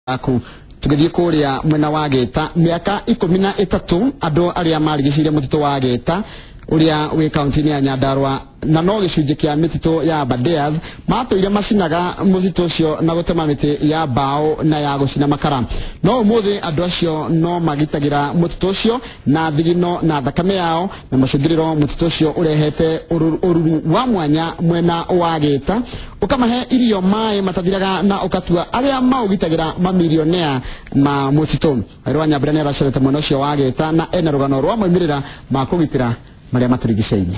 Aku tugithie kuria mwena wa Gita miaka 13 andu aria marigicire mutitu wa Gita uria wi kaunti-ini ya Nyandarua na no gicunjĩ kĩa mĩtitũ ya Aberdares matũire macinaga mũtitũ ũcio na gũtema mĩtĩ ya mbaũ na ya gũcina makara. No ũmũthĩ andũ acio no magitagĩra mũtitũ ũcio na thigino na thakame yao, na macũngĩrĩro mũtitũ ũcio ũrehete ũruru wa mwanya mwena wa Gita, ũkamahe irio maĩ matathiraga na ũkatua arĩa maũgitagĩra mamilionea ma mũtitũ. Wairũ wa Nyambura nĩaracerete mwena ũcio wa Gita na ena rũgano rwa moimĩrĩra ma kũgitĩra marĩa matũrigicĩirie.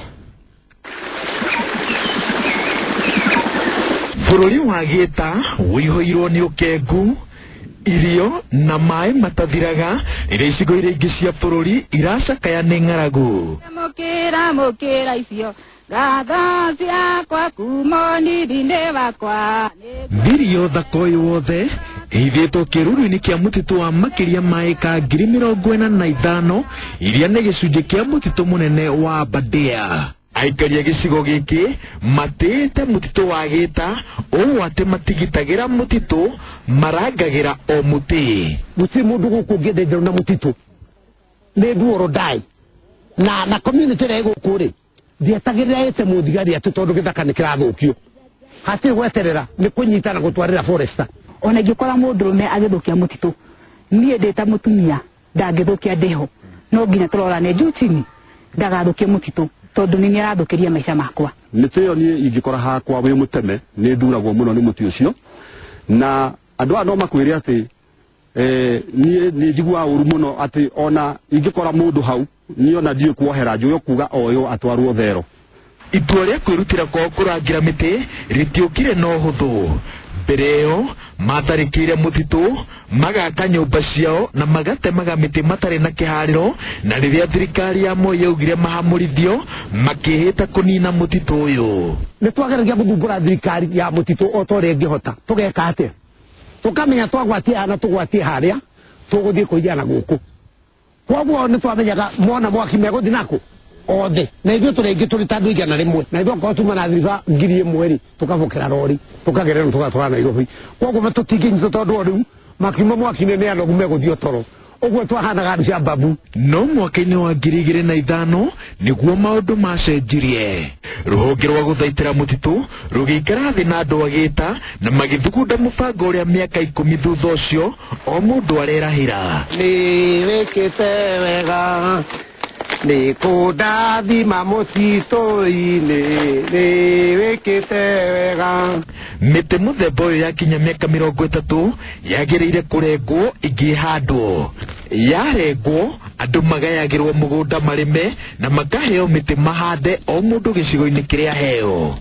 Bũrũri wa Gita ũihũirwo nĩ ũkengu, irio na maĩ matathiraga, rĩrĩa icigo iria ingĩ cia bũrũri iracakaya nĩ ng'aragu. Mũkĩra mũkĩra icio ngatho ciakwa kuma ũnini-inĩ wakwa. Thirio thaka ũyũ wothe ĩhithĩtwo kĩruru-inĩ kĩa mũtitũ wa makĩria ma ĩka 45,000 iria nĩ gĩcunjĩ kĩa mũtitũ mũnene wa Aberdare. Aikari a gĩcigo gĩkĩ matĩĩte mũtitũ wa Gita ũũ atĩ matigitagĩra mũtitũ, marangagĩra o mũtĩ. Gũtirĩ mũndũ gũkũ ũngĩendenderwo na mũtitũ, nĩ nduoro ndai na community ĩrĩa ĩ gũkũ rĩ ndietagĩrĩra ĩte mũthigari atĩ tondũ gĩthaka nĩ kĩrathũkio. Hatirĩ gweterera, nĩ kũnyita na gũtwarĩra forester. Ona ingĩkora mũndũrũme agĩthũkia mũtitũ, niĩ ndĩ ta mũtumia ndangĩthũkia ndĩho, no nginya tũrorane juu chini ndagathũkie mũtitũ tondũ nĩ nĩarathũkĩria maica makwa. Mĩtĩ ĩyo niĩ ingĩkora hakwa wĩ mũteme nĩ nduragwo mũno nĩ mũtĩ ũcio, na andũ aya no makwĩre atĩ niĩ nĩ njiguaga ũru mũno atĩ ona ingĩkora mũndũ hau niĩ ona ndiũĩ kuohera, njũĩ kuga oywo atwarwo thero. Itua rĩa kwĩrutĩra kwao kũrangĩra mĩtĩ rĩtiũkire na ũhũthũ. Mbere ĩyo matharĩkĩire mũtitũ, magaka nyũmba ciao na magatemaga mĩtĩ matarĩ na kĩharĩro, na rĩrĩa thirikari ya Moi yaugire mahamũrithio makĩhĩta kũnina mũtitũ ũyũ. Nĩ twageragia gũthumbũra thirikari ya mũtitũ o ta ũrĩa ĩngĩhota. Tũgeka atĩa? Tũkamenya twagwatie haha na tũgwatie harĩa, tũgũthiĩ kũiyana gũkũ. Kwoguo nĩ twamenyaga mona mwaki megũthiĩ nakũ othe, na ithuĩ tũrĩ aingĩ tũrĩ ta andũ 100, na ithuĩ okorwo tuma na thiriba 1000 rĩ, tũkabokera rori tũkagerera tũgatwara Nairobi. Kwoguo tũtingĩnyitwo tondũ o rĩu makiuma mwaki-inĩ nĩ anogu megũthiĩ o toro. Ũguo twahanaga andũ cia mbabu. No mwaka-inĩ wa 2005 nĩguo maũndũ macenjirie. Rũhonge rwa gũthaitĩra mũtitũ rũgĩikara thĩ na andũ a Gita na magĩthugunda mũbango ũrĩa mĩaka 10 thutha ũcio o mũndũ arerahĩra. Nĩ wĩkĩte wega nĩ kũndathima mũtitũ-inĩ, nĩ wĩkĩte wega. Mĩtĩ mũthemba ũyũ yakinya mĩaka 30 yagĩrĩire kũrengwo ĩngĩ ĩhandwo. Yarengwo andũ magayagĩrwo mũgũnda marĩme na makaheo mĩtĩ mahande o mũndũ gĩcigo-inĩ kĩrĩa aheo.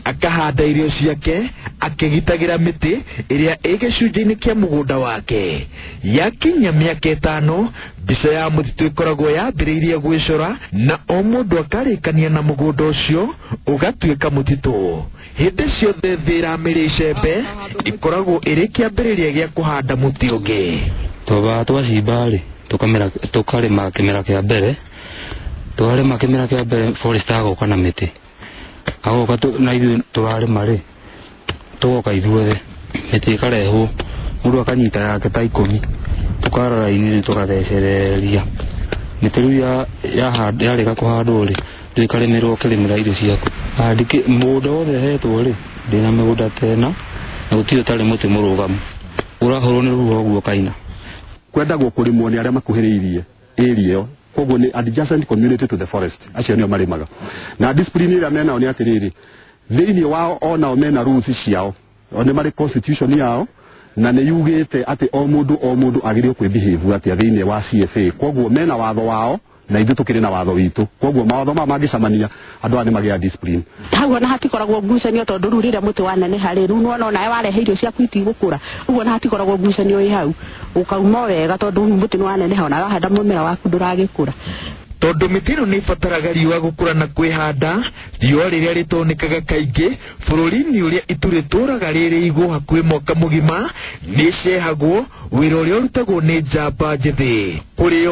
Akahanda irio ciake akĩgitagĩra mĩtĩ ĩrĩa ĩ gĩcunjĩ-inĩ kĩa mũgũnda wake. Yakinya mĩaka 5 mbica ya mũtitũ ĩkoragwo yambĩrĩirie gwĩcora na o mũndũ akarĩkania na mũgũnda ũcio ũgatuĩka mũtitũ. Hĩndĩ ciothe thĩ ĩramĩrĩ icembe ĩkoragwo ĩrĩ kĩambĩrĩria gĩa kũhanda mũtĩ ũngĩ. Twambaga twacimba rĩ, tũkarĩma kĩmera kĩa mbere, twarĩma kĩmera kĩa mbere forester agoka na mĩtĩ, agoka na ithuĩ tũrarĩma rĩ, tũgoka ithuothe, mĩtĩ ĩkarehwo, mũndũ akanyita yake ta 10, tũkara raini tũgathecereria mĩtĩ rĩu yarĩka kũhandwo rĩ, rĩu ĩkarĩmĩrwo ũkĩrĩmĩra irio ciaku. Mũgũnda wothe hetwo rĩ, ndĩna mĩgũnda ta ĩna, na gũtirĩ ũtarĩ mũtĩ mũrũgamu, ũrahũrwo nĩ rũhuho ũguo ũkaina. Kwendagwo kũrĩmwo nĩ arĩa makuhĩrĩirie area ĩyo, koguo nĩ adjacent community to the forest, acio nĩo marĩmaga. Na discipline ĩrĩa menao nĩ atĩrĩrĩ, thĩinĩ wao onao mena rules ciao, o nĩ marĩ constitution yao, na nĩ yugĩte atĩ o mũndũ o mũndũ agĩrĩirwo kwĩbehave atĩa thĩinĩ wa CFA. Koguo mena watho wao na ithuĩ tũkĩrĩ na watho witũ, koguo mawatho maya mangĩcemania andũ aya nĩ magĩa discipline. Hau ona hatikoragwo ngucanio tondũ rĩu rĩrĩa mũtĩ waneneha rĩ, rĩu nĩwona onawe warehe irio ciaku itigũkũra, ũguo ona hatikoragwo ngucanio ĩ hau, ũkauma wega tondũ rĩu mũtĩ nĩwaneneha, ona wahanda mũmera waku ndũragĩkũra. Tondũ mĩtĩ ĩno nĩ ĩbataraga riũa gũkũra na kwĩhanda, riũa rĩrĩa rĩtonekaga kaingĩ bũrũri-inĩ ũrĩa itu rĩtũraga rĩrĩ igũ hakuhĩ mwaka mũgima, nĩ ĩcehagwo, wĩra ũrĩa ũrutagwo nĩ njamba njĩthĩ. Kũrĩ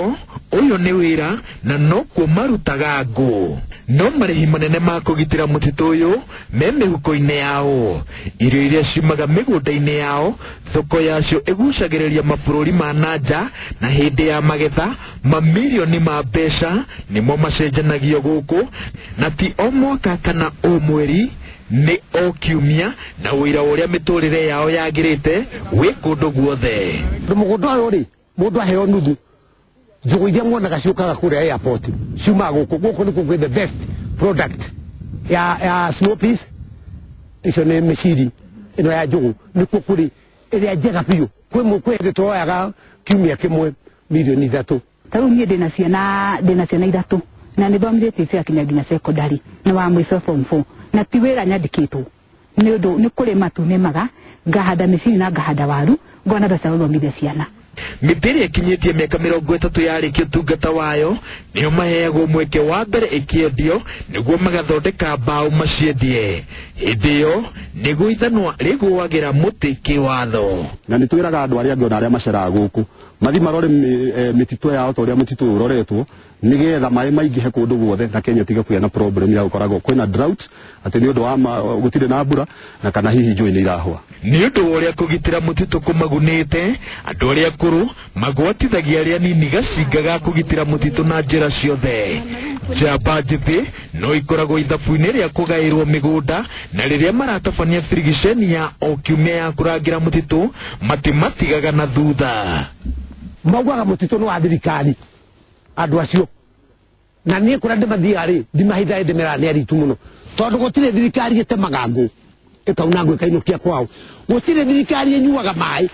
o Ũyũ nĩ wĩra na nokuo marutaga ngũ. No marĩhi manene ma kũgitĩra mũtitũ ũyũ me mĩhuko-inĩ yao. Irio iria ciumaga mĩgũnda-inĩ yao, thoko yacio ĩgucagĩrĩria mabũrũri ma nanja, na hĩndĩ ya magetha mamirioni ma mbeca nĩmo macenjanagio gũkũ, na ti o mwaka kana o mweri, nĩ o kiumia, na ũira ũrĩa mĩtũrĩre yao yagĩrĩte wĩ kũndũ guothe. Mũgũnda ũyũ rĩ, mũndũ aheo nuthu, njũgũ iria muonaga ciũkaga kũrĩa airport ciumaga gũkũ. Gũkũ nĩkuo kwĩ the best product ya snow peas, icio nĩ mĩciri ĩno ya njũgũ, nĩkuo kũrĩ ĩrĩa njega biũ. Kwĩ hĩndĩ tuoyaga kiumia kĩmwe mirioni 3. Ta rĩu niĩ ndĩna ciana 3 na nĩ thomithĩtie cigakinya nginya secondary na wa mũico form 4, na ti wĩra nyandĩkĩtwo nĩ ũndũ nĩ kũrĩma tu nĩmaga, ngahanda mĩciri na ngahanda waru, ngona mbeca gũthomithia ciana. Mĩtĩ ĩrĩa ĩkinyĩtie mĩaka 30 yarĩkia ũtungata wayo nĩo maheagwo mweke wa mbere ĩkĩendio nĩguo magathondeka mbaũ maciendie. Hĩndĩ ĩyo nĩguo ithanwa rĩgũagĩra mũtĩ kĩwatho. Na nĩ twĩraga andũ arĩa angĩ ona arĩa maceraga gũkũ mathi marore mĩtitũ yao ta ũrĩa mũtitũ ũyũ ũroretwo, nĩgetha maĩ maingĩhe kũndũ guothe na Kenya ĩtige kũgĩa na problem ya gũkoragwo kwĩna drought, atĩ nĩ ũndũ wa gũtirĩ na mbura na kana hihi njũĩ nĩ irahũa. Nĩ ũndũ wa ũrĩa kũgitĩra mũtitũ kũmagunĩte, andũ arĩa akũrũ magwatithagia arĩa anini gacinga ga kũgitĩra mũtitũ na njĩra ciothe. Njamba njĩthĩ no ikoragwo ithabu-inĩ rĩa kũgaĩrwo mĩgũnda, na rĩrĩa maratabania birigiceni ya o kiumia ya kũrangĩra mũtitũ matimatigaga na thutha. Maugaga mũtitũ nĩ wa thirikari andũ acio, na niĩ kũrĩa ndĩmathiaga rĩ, ndimahithaga ndĩmeraga nĩ aritu mũno, tondũ gũtirĩ thirikari ĩtemaga ngũ ĩkauna ngũ ĩkainũkia kwao, gũtirĩ thirikari ĩnyuaga maĩ,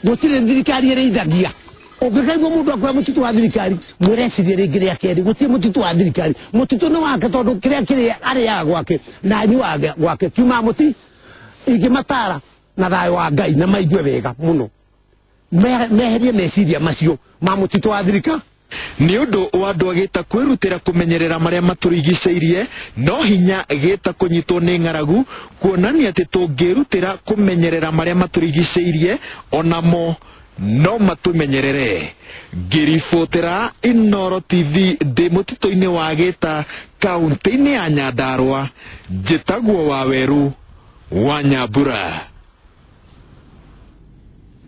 gũtirĩ thirikari ĩrĩithagia. Ũngĩkaigua mũndũ akuoya mũtitũ wa thirikari, mwĩrecirie rĩngĩ rĩa kerĩ, gũtirĩ mũtitũ wa thirikari. Mũtitũ nĩ wake, tondũ kĩrĩa kĩrĩa arĩaga gwake na anyuaga gwake kiumaga mũti. Ingĩmatara na thayũ wa Ngai na maigue wega mũno, meherie meciria macio ma mũtitũ wa thirikari. Nĩ ũndũ wa andũ agĩta kwĩrutĩra kũmenyerera marĩa matũrigicĩirie, no hinya gĩta kũnyitwo nĩ ng'aragu, kuonania atĩ tũngĩrutĩra kũmenyerera marĩa matũrigicĩirie onamo no matũmenyerere. Ngĩribotera Inooro TV ndĩ mũtitũ-inĩ wa Gĩta, kaũntĩ-inĩ ya Nyandarũa, njĩtagwo Waweru wa Nyambura.